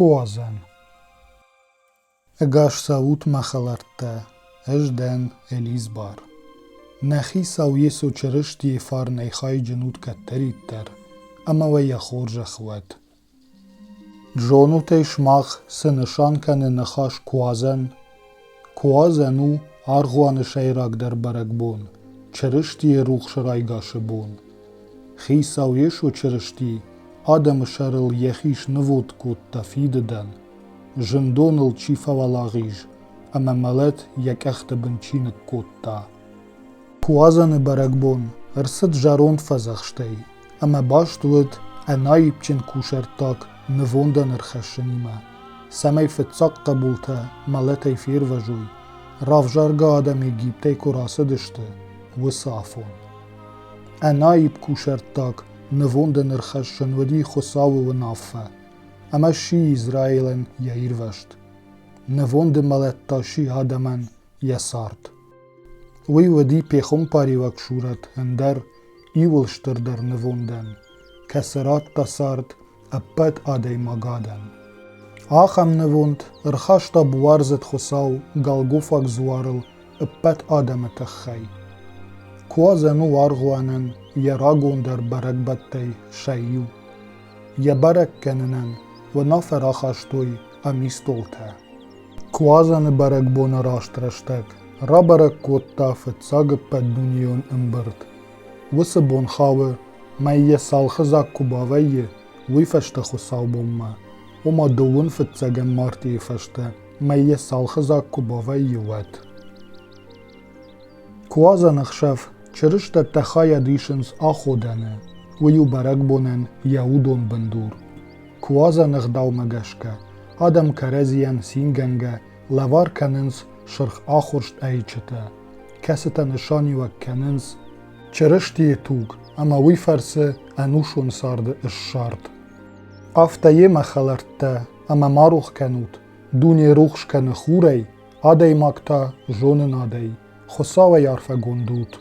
Куадзӕн. Ӕгас цӕут, мӕ хӕлӕрттӕ, ӕз дӕн Элизбар. Нӕ Хицау Йесо Чырыстийы фарнӕй хайджын ут кӕддӕриддӕр, ӕмӕ уӕ йӕ хорзӕх уӕд. Зонут ӕй сымах, цы нысан кӕны ныхас Куадзӕн? Куадзӕн у аргъуаны сӕйрагдӕр бӕрӕгбон, Чырыстийы рухсы райгасы бон. Хицау Йесо Чырысти адӕмы сӕрыл йӕхи снывонд кодта фидыдӕн, зындоныл чи фӕуӕлахиз ӕмӕ мӕлӕт йӕ къӕхты бын чи ныккодта. Куадзӕны бӕрӕгбон ӕрцыд зӕронд фӕдзӕхстӕй ӕмӕ баст уыд ӕнаипджын кусӕрттаг нывондӕн ӕрхӕссынимӕ, цӕмӕй фыццаг хъӕбултӕ мӕлӕтӕй фервӕзой, равзаргӕ адӕм Египтӕй куы рацыдысты, уыцы афон. Ӕнаипп кусӕрттаг нывондӕн ӕрхӕссын уыди Хуыцауы уынаффӕ, ӕмӕ сси Израилӕн йӕ ирвӕзт. Нывонды мӕлӕт та сси адӕмӕн йӕ цард. Уый уыди пехуымпариуӕг сурӕт ӕндӕр иуыл стырдӕр нывондӕн, кӕцы радта цард ӕппӕт адӕймагадӕн. Ахӕм нывонд ӕрхаста буардзыд Хуыцау Голгофаг дзуарыл ӕппӕт адӕмы тыххӕй. Куадзӕн у аргъуанӕн йӕ рагондӕр бӕрӕгбӕттӕй сӕ иу. Йӕ бӕрӕг кӕнынӕн уынаффӕ рахастой амистолтӕ. Куадзӕны бӕрӕгбоны раст рӕстӕг рабӕрӕг кодта фыццаг ӕппӕтдунейон ӕмбырд. Уыцы бон хауы, мӕй йӕ цалхыдзаг куы бавӕййы, уый фӕстӕ хуыцаубонмӕ, ома дыууын фыццӕгӕм мартъийы фӕстӕ мӕй йӕ цалхыдзаг куы бавӕййы, уӕд. Куадзӕны хсӕв чырыстӕттӕ хайад исынц аходӕны, уый у бӕрӕгбонӕн йӕ удон бындур. Куадзӕны ӕгъдаумӕ гӕсгӕ адӕм кӕрӕдзийӕн цингӕнгӕ лӕвар кӕнынц сырх ахуырст ӕйчытӕ, кӕцытӕ нысаниуӕг кӕнынц Чырыстийы туг ӕмӕ уый фӕрцы ӕнусон царды ссард. Афтӕ йемӕ хӕлӕрттӕ ӕмӕ ма рох кӕнут, дуне рухс кӕны хурӕй, адӕймаг та зонынадӕй, Хуыцауӕй арфӕгонд ут.